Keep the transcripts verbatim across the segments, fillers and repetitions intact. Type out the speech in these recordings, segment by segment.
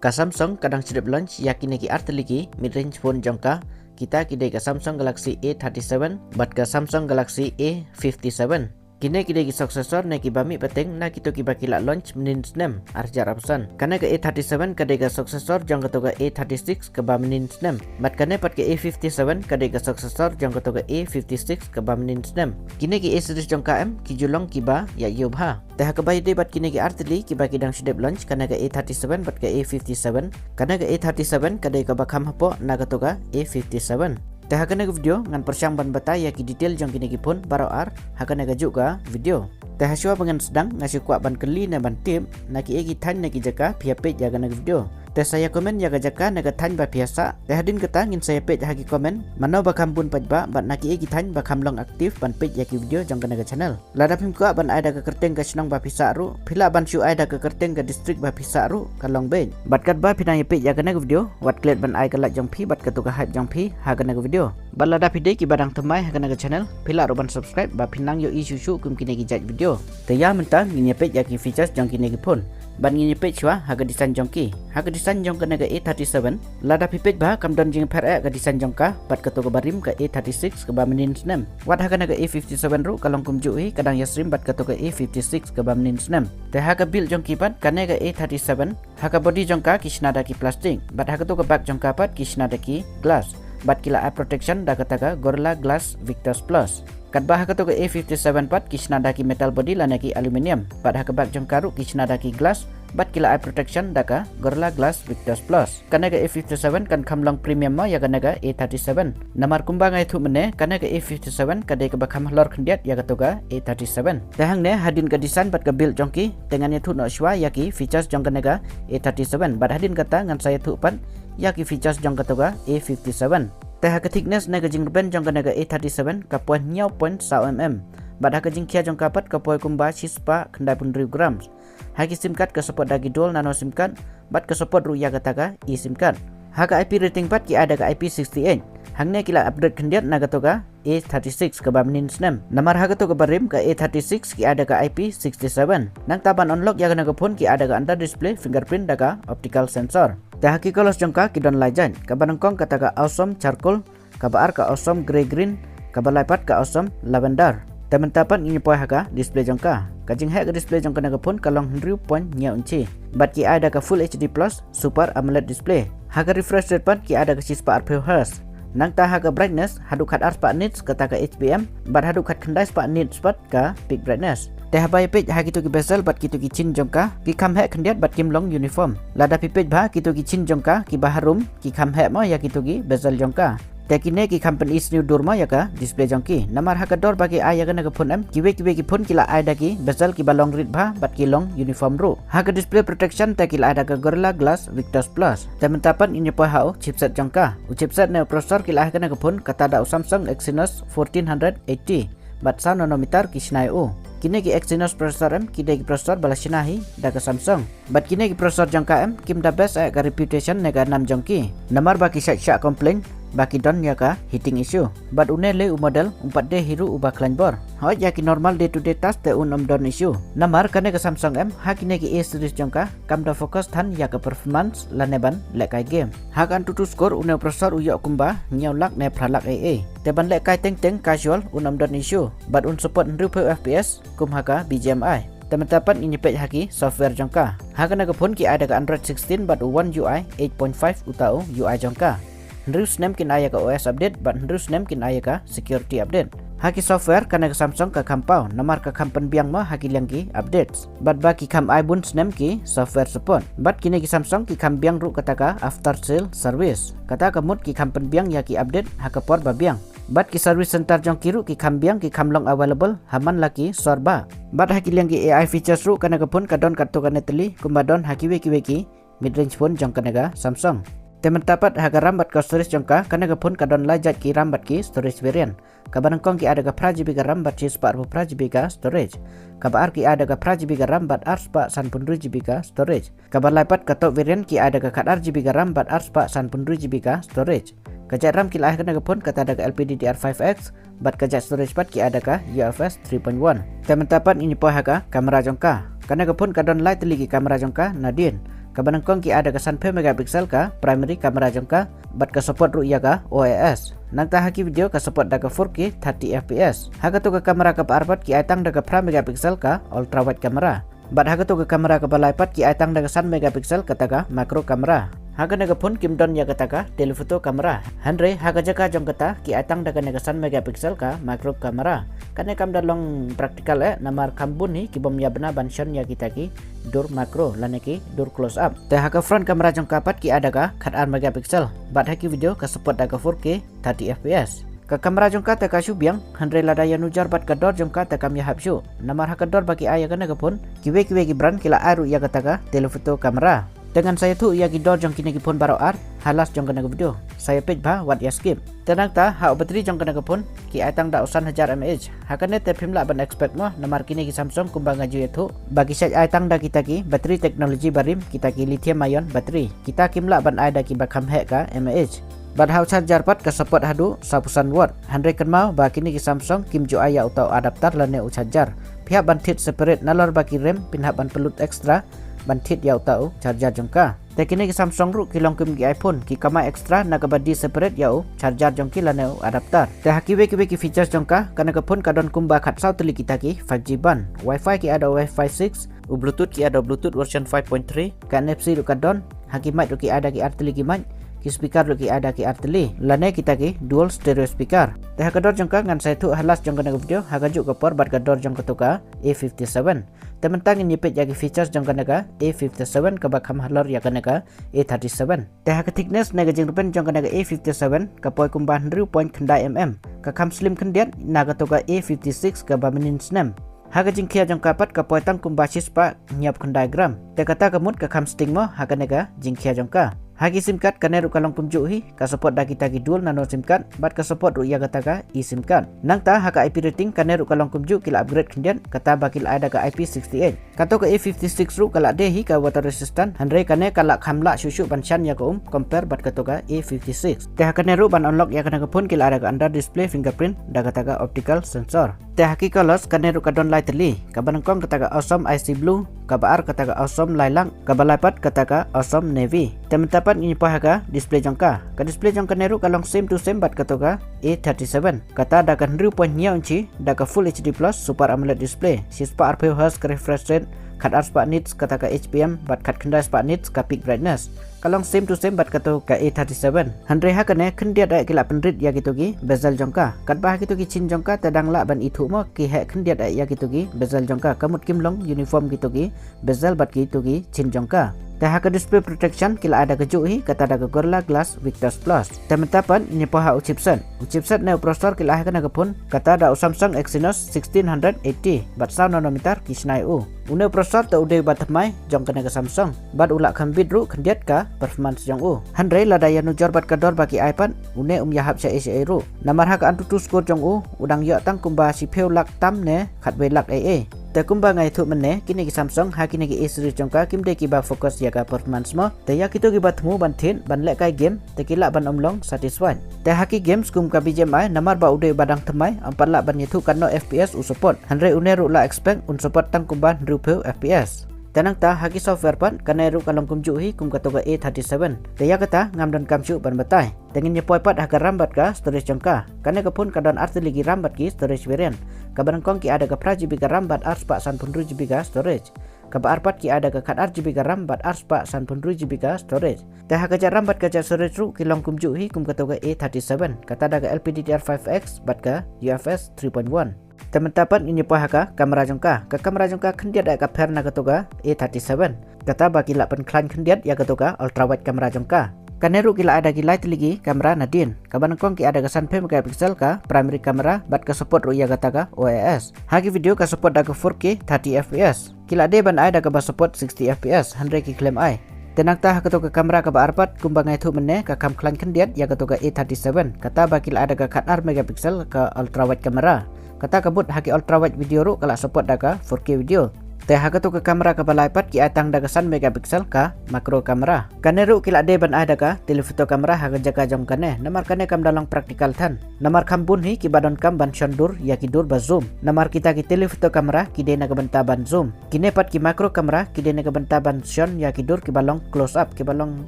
Ka Samsung ka dang shu dep launch ïa kine ki artylli ki mid-range phone jong ka, kita ki dei ka Samsung Galaxy A thirty-seven bad ka Samsung Galaxy A fifty-seven. Kine ki dei ki successor ne kiba mih pateng na kito kiba ki la launch mynnin snem ar hajar arphew san. Kane ka A thirty-seven ka dei ka successor jong kato ka A thirty-six kaba mynnin snem. Bad kane pat ka A fifty-seven ka dei ka successor jong kato ka A fifty-six kaba mynnin snem. Kine ki A series jong ka em ki ju long kiba ïa ïoh bha. Te ha kaba ïadei bad kine ki artylli kiba ki dang shu dep launch, kane ka A thirty-seven bad ka A fifty-seven, kane ka A thirty-seven ka dei kaba kham hapoh na kato ka A fifty-seven. Te ha kane ka video ngan pyrshang ban batai ïa ki detail jong kine ki phone baroh ar ha kane ka juh ka video. Te ha shuwa ba ngan sdang, nga shu kwah ban kylli ne ban tip, na kiei ki thaiñ ne ki jaka phi ïa peit ïa kane ka video. Te sa ïa comment ïa ka jaka ne ka thaiñ ba phi ïa sah. Te hadien kata ngin sa ïa peit ha ki comment mano ba kham bun paidbah bad na kiei ki thaiñ ba kham long active ban peit ïa ki video jong kane ka channel. Lada phim kwah ban ai da ka kyrteng ka shnong ba phi sah ruh, phi lah ban shu ai da ka kyrteng ka district ba phi sah ruh, ka long beit. Bad katba phi nang ïa peit ïa kane ka video, wat klet ban ai ka like jong phi bad kato ka hype jong phi ha kane ka video. Bad lada phi dei kiba dang thymmai ha kane ka channel, phi lah ruh ban subscribe ba phin nang ïohi shuh shuh kum kine ki jait video. Te ïa mynta ngin ïa peit ïa ki features jong kine ki phone. Bad ngin ïa peit shuwa ha ka design jong ki. Ha ka design jong kane ka A thirty-seven, lada phi peit bha kam don jingpher eh ka design jong ka bad kato kaba rim ka A thirty-six kaba mynnin snem. Wat ha kane ka A fifty-seven ruh ka long kumjuh hi, ka dang ïasyriem bad kato ka A fifty-six kaba mynnin snem. Te ha ka build jong ki pat, kane ka A thirty-seven, ha ka body jong ka ki shna da ki plastic, bad ha kato ka back jong ka pat ki shna da ki glass, bad ki la ai protection da kata ka Gorilla Glass Victus Plus. Katba ha kato ka A fifty-seven pat ki shna da ki metal body lane ki aluminium, bad ha ka back jong ka ruh ki shna da ki glass, bad ki la ai protection da ka Gorilla Glass Victus Plus. Kane ka A fifty-seven kan kham long premium mo ïa kane ka A thirty-seven. Namar kumba nga ïathuh mynne, kane ka A fifty-seven ka dei kaba kham halor khyndiat ïa kato ka A thirty-seven. Te hangne hadien ka design bad ka build jong ki, te ngan ïathuh noh shuwa ïa ki features jong kane ka A thirty-seven. Bad hadien kata ngan sa ïathuh pat ïa ki features jong kato ka A fifty-seven. Te ha ka thickness ne ka jingrben jong kane ka A thirty-seven ka poi hynñiew point saw mm. Bad ha ka jingkhia jong ka pat ka poi kumba shispah khyndaiphew hynriew grams. Ha ki sim card ka support da ki dual nano sim card, bad ka support ruh ïa kata ka eSIM card. Ha ka I P rating pat ki ai da ka I P sixty-eight. Hangne ki la upgrade khyndiat na kato ka A thirty-six kaba mynnin snem. Namar ha kato kaba rim ka A thirty-six ki ai da ka I P sixty-seven. Nangta ban unlock ïa kane ka phone ki ai da ka under display fingerprint da ka optical sensor. Te ha ki colors jong ka ki don lai jait. Kaba nyngkong kata ka Awesome Charcoal, kaba ar ka Awesome Grey Green, kaba lai pat ka Awesome Lavender. Te mynta pat ngin ïa poi ha ka display jong ka. Ka jingheh ka display jong kane ka phone ka long hynriew point hynñiew inchi. Bad ki ai da ka Full H D plus Super AMOLED display. Ha ka refresh rate pat ki ai da ka shispah arphew hertz. Nangta ha ka brightness, haduh khat ar spah nits kata ka H B M, bad haduh khat khyndai spah nits pat ka peak brightness. Te haba ïa peit ha kito ki bezel bad kito ki chin jong ka, ki kham heh khyndiat bad kim long uniform. Lada phi peit bha kito ki chin jong ka kiba harum, ki kham heh mo ïa kito ki bezel jong ka. Te kine ki kham pyni sniew dur mo ïa ka display jong ki. Namar ha ka dor ba ki ai ïa kane ka phone em, kiwei kiwei ki phone ki la ai da ki bezel kiba long rit bha bad ki long uniform ruh. Ha ka display protection te ki la ai da ka Gorilla Glass Victus Plus. Te mynta pat ngin ïa poi ha u chipset jong ka. U chipset ne u processor ki la ai ha kane ka phone kata da u Samsung Exynos fourteen hundred eighty. Bad saw nanometer ki shna ïa u. Kine ki Exynos processor em ki dei ki processor ba la shna hi da ka Samsung. Bad kine ki processor jong ka em kim da best eh ka reputation ne ka nam jong ki. Namar ba ki shait shah complain ba ki don ïa ka heating issue. Bad une lei u model um pat dei hi ruh uba khlaiñ bor. Hooid ïa ki normal day to day task te un ym don issue. Namar kane ka Samsung em ha kine ki A series jong ka kam da focus than ïa ka performance lane ban lehkai game. Ha ka AnTuTu score une u processor u ïoh kumba hynñiew lak ne phra lak A A. Te ban lehkai teng teng casual un ym don issue. Bad un support hynriewphew F P S kum ha ka B G M I. Te mynta pat ngin ïa peit ha ki software jong ka. Ha kane ka phone ki ai da ka Android sixteen bad u One U I eight point five uta u U I jong ka. Hynriew snem kin ai ïa ka O S update bad hynriew snem kin ai ïa ka security update. Ha ki software kane ka Samsung ka kham paw namar ka kham pynbiang mo ha ki liang ki updates. Bad ba ki kham ai bun snem ki software support. Bad kine ki Samsung ki kham biang ruh kata ka after sale service. Kata ka mut ki kham pynbiang ïa ki update ha ka por ba biang. Bad ki service center jong ki ruh ki kham biang, ki kham long available ha man la ki sor ba. Bad ha ki liang ki A I features ruh kane ka phone ka don katto katne tylli kumba don ha kiwei kiwei ki mid range phone jong kane ka Samsung. Te mynta pat ha ka RAM bad ka storage jong ka, kane ka phone ka don lai jait ki RAM bad ki storage variant. Kaba nyngkong ki ai da ka phra G B ka RAM bad shispah arphew phra G B ka storage. Kaba ar ki ai da ka phra G B ka RAM bad arspah sanphew hynriew G B ka storage. Kaba lai pat ka top variant ki ai da ka khat ar G B ka RAM bad arspah sanphew hynriew G B ka storage. Ka jait RAM ki la ai ha kane ka phone kata da ka L P D D R five X, bad ka jait storage pat ki ai da ka U F S three point one. Te mynta pat ngin ïa poi ha ka camera jong ka. Kane ka phone ka don lai tylli ki camera jong ka nadien. Kaba nyngkong ki ai da ka sanphew megapixel ka primary camera jong ka, bad ka support ruh ïa ka O I S. Nangta ha ki video ka support da ka four K thirty F P S. Ha kato ka camera kaba ar pat ki ai tang da ka phra megapixel ka ultra wide camera. Bad ha kato ka camera kaba lai pat ki ai tang da ka san megapixel kata ka macro camera. Ha kane ka phone kim don ïa kata ka telephoto camera. Hynrei ha ka jaka jong kata ki ai tang da kane ka san megapixel ka macro camera. Kane kam da long practical eh, namar kham bun hi ki bym ïa bna ban shon ïa kita ki dur macro lane ki dur close up. Te ha ka front camera jong ka pat ki ai da ka khatar megapixel. Bad ha ki video ka support da ka four K thirty F P S. Ka camera jong ka te ka shu biang, hynrei lada ïanujor bad ka dor jong ka te kam ïahap shuh. Namar ha ka dor ba ki ai ïa kane ka phone, kiwei kiwei ki brand ki la ai ruh ïa kata ka telephoto camera. Te ngan sa ïathuh ïa ki dor jong kine ki phone baroh ar ha last jong kane ka video. Sa ïa peit bha, wat ïa skip. Te nangta ha u battery jong kane ka phone ki ai tang da u san hajar mAh. Ha kane te phim lah ban expect mo, namar kine ki Samsung kumba nga ju ïathuh ba ki shait ai tang da kita ki battery technology barim, kita ki lithium ion battery. Kita kim lah ban ai da kiba kham heh ka mAh. Bad ha u charger pat ka support haduh saphew san watt. Hynrei kynmaw ba kine ki Samsung kim ju ai ïa uta u adapter lane u charger. Phi hap ban thied separate, nalor ba ki rem phin hap ban pynlut extra ban thied ïa uta u charger jong ka. Te kine ki Samsung ruh ki long kum ki iPhone, ki kamai extra na kaba die separate ïa u charger jong ki lane u adapter. Te ha kiwei kiwei ki features jong ka, kane ka phone ka don kumba khatsaw tylli kita ki five G band. Wi-Fi ki ai da Wi-Fi six, u Bluetooth ki ai da Bluetooth version five point three, ka N F C ruh ka don, ha ki mic ruh ki ai da ki ar tylli ki mic, ki speaker ruh ki ai da ki ar tylli, lane kita ki dual stereo speaker. Te ha ka dor jong ka ngan sa ïathuh ha last jong kane ka video, ha kajuh ka por bad ka dor jong kato ka A fifty-seven. Te mynta ngin ïa peit ïa ki features jong kane ka A fifty-seven kaba kham halor ïa kane ka A thirty-seven. Te ha ka thickness ne ka jingrben jong kane ka A fifty-seven ka poi kumba hynriew point khyndai mm. Ka kham slim khyndiat na kato ka A fifty-six kaba mynnin snem. Ha ka jingkhia jong ka pat ka poi tang kumba shispah hynñiewphew khyndai gram. Te kata ka mut ka kham sting mo ha kane ka jingkhia jong ka. Ha ki SIM card kane ruh ka long kumjuh hi, ka support da kita ki dual nano SIM card, bad ka support ruh ïa kata ka eSIM card. Nangta ha ka I P rating kane ruh ka long kumjuh, ki la upgrade khyndiat, kata ba ki la ai da ka I P sixty-eight. Kato ka A fifty-six ruh ka la dei hi ka water resistant, hynrei kane ka la kham lah shuh shuh ban shan ïa ka um compare bad kato ka A fifty-six. Te ha kane ruh ban unlock ïa kane ka phone ki la ai da ka under display fingerprint da kata ka optical sensor. Te ha ki colors kane ruh ka don lai tylli, kaba nyngkong kata ka awesome icy blue, kaba ar kata ka awesome lilac, kaba lai pat kata ka awesome navy. Te mynta pat ngin ïa poi ha ka display jong ka. Ka display jong kane ruh ka long same to same bad kato ka A thirty-seven. Kata da ka hynriew point hynñiew inchi, da ka Full H D plus Super AMOLED display, shispah arphew hertz ka refresh rate, khatar spah nits kata ka H P M, bad khatkhyndai spah nits ka peak brightness. Ka long same to same bad kato ka A thirty-seven. Hynrei ha kane khyndiat eh ki la pynrit ïa kito ki bezel jong ka. Katba ha kito ki chin jong ka te dang lah ban ithuh mo, ki heh khyndiat eh ïa kito ki bezel jong ka. Ka mut kim long uniform kito ki bezel bad kito ki chin jong ka. Te ha ka display protection ki la ai da kajuh hi, kata da ka Gorilla Glass Victus Plus. Te mynta pat ngin ïa poi ha u chipset. U chipset ne u processor ki la ai ha kane ka phone, kata da u Samsung Exynos sixteen hundred eighty, bad saw nanometer ki shna ïa u. Une u processor te u dei uba thymmai jong kane ka Samsung, bad u la kham beat ruh khyndiat ka performance jong u. Hynrei lada ïanujor bad ka dor ba ki ai pat, une um ïahap shaei shaei ruh. Namar ha ka AnTuTu score jong u, u dang ïoh tang kumba shiphew lak tam ne khatwei lak ei ei. Te kumba nga ïathuh mynne, kine ki Samsung ha kine ki A series jong ka kim dei kiba focus ïa ka performance mo. Te ïa kito kiba thmu ban thied ban lehkai game, te ki lah ban ym long satisfied. Te ha ki games kum ka B G M I, namar ba u dei uba dang thymmai, ym pat lah ban ïathuh katno F P S u support. Hynrei une ruh la expect un support tang kumba hynriewphew F P S. Te nangta ha ki software pat, kane ruh ka long kumjuh hi kum kato ka A thirty-seven. Te ïa kata ngam donkam shuh ban batai. Te ngin ïa poi pat ha ka RAM bad ka storage jong ka. Kane ka phone ka don ar tylli ki RAM bad ki storage variant. Kaba nyngkong ki ai da ka phra G B ka RAM bad ar spah sanphew hynriew G B ka storage. Kaba ar pat ki ai da ka khatar G B ka RAM bad ar spah sanphew hynriew G B ka storage. Te ha ka jait RAM bad ka jait storage ruh ki long kumjuh hi kum kato ka A thirty-seven. Kata da ka L P D D R five X bad ka U F S three point one. Te mynta pat ngin ïa poi ha ka camera jong ka. Ka camera jong ka khyndiat eh ka pher na kato ka A thirty-seven. Kata ba ki la pynkhlaiñ khyndiat ïa kato ka ultra wide camera jong ka. Kane ruh ki la ai da ki lai tylli ki camera nadien. Kaba nyngkong ki ai da ka sanphew megapixel ka primary camera bad ka support ruh ïa kata ka O I S. Ha ki video ka support da ka four K thirty F P S. Ki la dei ban ai da kaba support sixty F P S, hynrei ki khlem ai. Te nangta ha kato ka camera kaba ar pat, kumba nga ïathuh mynne, ka kham khlaiñ khyndiat ïa kato ka A thirty-seven. Kata ba ki la ai da ka khatar megapixel ka ultra wide camera. Kata ka mut ha ki ultra wide video ruh ka la support da ka four K video. Te ha kato ka kamera kaba lai pat ki ai tang da ka san megapixel ka macro camera. Kane ruh ki la dei ban ai da ka telephoto camera ha ka jaka jong kane, namar kane kam da long practical than. Namar kham bun hi kiba donkam ban shon dur ïa ki dur ba zoom. Namar kita ki telephoto camera ki dei na ka bynta ban zoom. Kine pat ki macro camera ki dei na ka bynta ban shon ïa ki dur kiba long close up, kiba long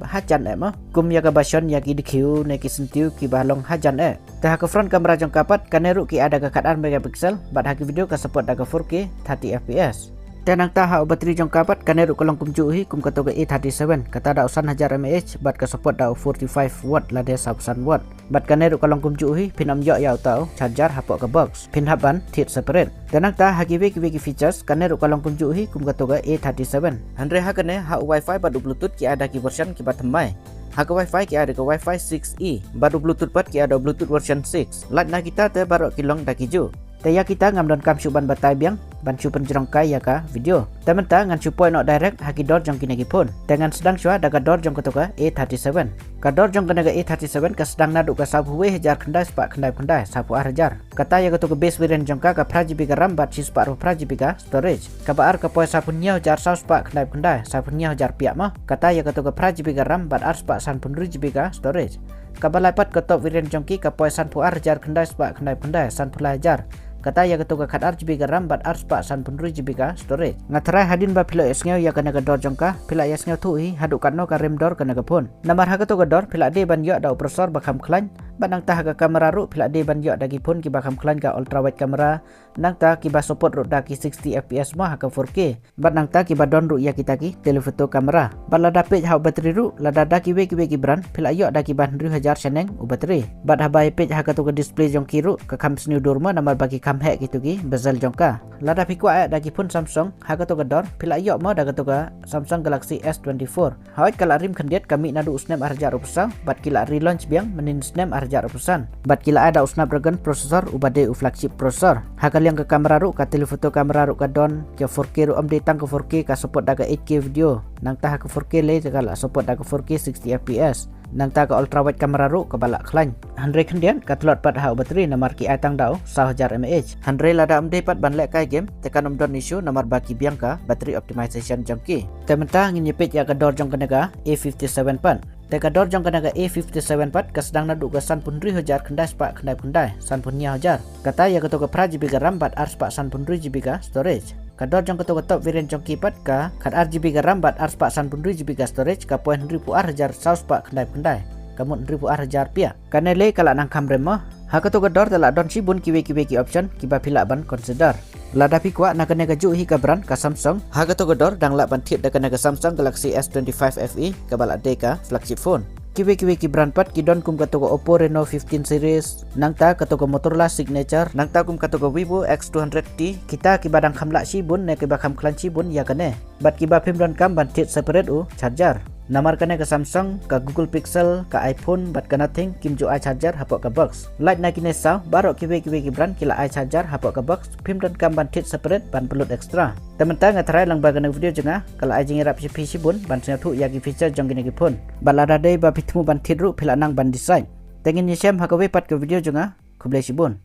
hajan eh mo. Kum ïa kaba shon ïa ki dkhiew ne ki syntiew kiba long hajan eh. Te ha ka front camera jong ka pat, kane ruh ki ai da ka khatar megapixel, bad ha ki video ka support da ka four K thirty F P S. Te nangta ha u battery jong ka pat, kane ruh ka long kumjuh hi kum kato ka A thirty-seven, kata da u san hajar mAh, bad ka support da u forty-five watt lane sawphew san watt. Bad kane ruh ka long kumjuh hi, phin ym ïoh ïa uta u charger hapoh ka box, phin hap ban thied separate. Te nangta ha kiwei kiwei ki features, kane ruh ka long kumjuh hi kum kato ka A thirty-seven. Hynrei ha kane ha u Wi-Fi bad u Bluetooth ki ai da ki version kiba thymmai. Ha ka Wi-Fi ki ai da ka Wi-Fi six E, bad u Bluetooth pat ki ai da u Bluetooth version six. Lait na kita te baroh ki long da ki juh. Te ïa kita ngam donkam shuh ban batai biang, ban shu pynjrong kai ïa ka video. Te mynta ngan shu poi noh direct ha ki dor jong kine ki phone. Te ngan sdang shuwa da ka dor jong kato ka A thirty-seven. Ka dor jong kane ka A thirty-seven ka sdang naduh ka sawphew wei hajar khyndai spah khyndai phew khyndai, sawphew ar hajar. Kata ïa kato ka base variant jong ka ka phra GB ka RAM bad shi spah arphew phra GB ka storage. Kaba ar ka poi sawphew hynñiew hajar saw spah khyndai phew khyndai, sawphew hynñiew hajar piah mo. Kata ïa kato ka phra GB ka RAM bad ar spah sanphew hynriew GB ka storage. Kaba lai pat ka top variant jong ki ka poi sanphew ar hajar khyndai spah khyndai phew khyndai, sanphew lai hajar. Kata ïa kato ka khatar GB ka RAM bad ar spah sanphew hynriew GB ka storage. Nga tharai hadien ba phi la ïohsngew ïa kane ka dor jong ka, phi la ïohsngew thuh hi haduh katno ka rim dor kane ka phone. Namar ha kato ka dor phi la dei ban ïoh da u processor ba kham khlaiñ, bad nangta ha ka camera ruh phi la dei ban ïoh da ki phone kiba kham khlaiñ ka ultra wide camera, nangta kiba support ruh da ki sixty F P S mo ha ka four K. Bad nangta kiba don ruh ïa kita ki telephoto camera. Bad lada peit ha u battery ruh, lada da kiwei kiwei ki brand, phi la ïoh da kiba hynriew hajar shaneng u battery. Bad haba ïa peit ha kato ka display jong ki ruh, ka kham sniew dur mo namar ba ki kham heh kito ki bezel jong ka. Lada phi kwah eh da ki phone Samsung, ha kato ka dor, phi la ïoh mo da kato ka Samsung Galaxy S twenty-four. Hooid ka la rim khyndiat ka mih naduh u snem ar hajar arphew saw, bad ki la relaunch biang mynnin snem ar hajar arphew san. Bad ki la ai da u Snapdragon processor uba dei u flagship processor. Ha ka liang ka camera ruh, ka telephoto camera ruh ka don, ka four K ruh ym dei tang ka four K, ka support da ka eight K video. Nangta ha ka four K lei te ka la support da ka four K sixty F P S. Nangta ka ultra wide camera ruh kaba la khlaiñ. Hynrei khyndiat ka tlot pat ha u battery namar ki ai tang da u saw hajar mAh. Hynrei lada ym dei pat ban leh kai game, te kan ym don issue namar ba ki biang ka battery optimization jong ki. Te mynta ngin ïa peit ïa ka dor jong kane ka A fifty-seven pat. Te ka dor jong kane ka A fifty-seven pat ka sdang naduh ka sanphew hynriew hajar khyndai spah khyndai phew khyndai, sanphew hynñiew hajar. Kata ïa kato ka phra GB ka RAM bad ar spah sanphew hynriew GB ka storage. Ka dor jong kato ka top variant jong ki pat ka khatar GB ka RAM bad ar spah sanphew hynriew GB ka storage, ka poi hynriewphew ar hajar saw spah khyndai phew khyndai. Ka mut hynriewphew ar hajar piah. Kane lei ka la nang kham rim mo. Ha kato ka dor te la don shibun kiwei kiwei ki option kiba phi lah ban consider. Lada phi kwah na kane ka juh hi ka brand ka Samsung, ha kato ka dor dang lah ban thied da kane ka Samsung Galaxy S twenty-five F E kaba la dei ka flagship phone. Kiwei kiwei ki brand pat ki don kum kato ka Oppo Reno fifteen series, nangta kato ka Motorola Signature, nangta kum kato ka Vivo X two hundred T, kita kiba dang kham lah shibun ne kiba kham khlaiñ shibun ïa kane. Bad kiba phim donkam ban thied separate u charger. Namar kane ka Samsung, ka Google Pixel, ka iPhone bad ka Nothing kim ju ai charger hapoh ka box. Lait na kine saw, baroh kiwei kiwei ki brand ki la ai charger hapoh ka box, phim donkam ban thied separate ban pynlut extra. Te mynta nga tharai lang ba kane ka video jong nga ka la ai jingïarap sha phi shibun ban sngewthuh ïa ki feature jong kine ki phone. Bad lada dei ba phi thmu ban thied ruh phi lah nang ban decide. Te ngin ïashem ha kawei pat ka video jong nga. Khublei shibun.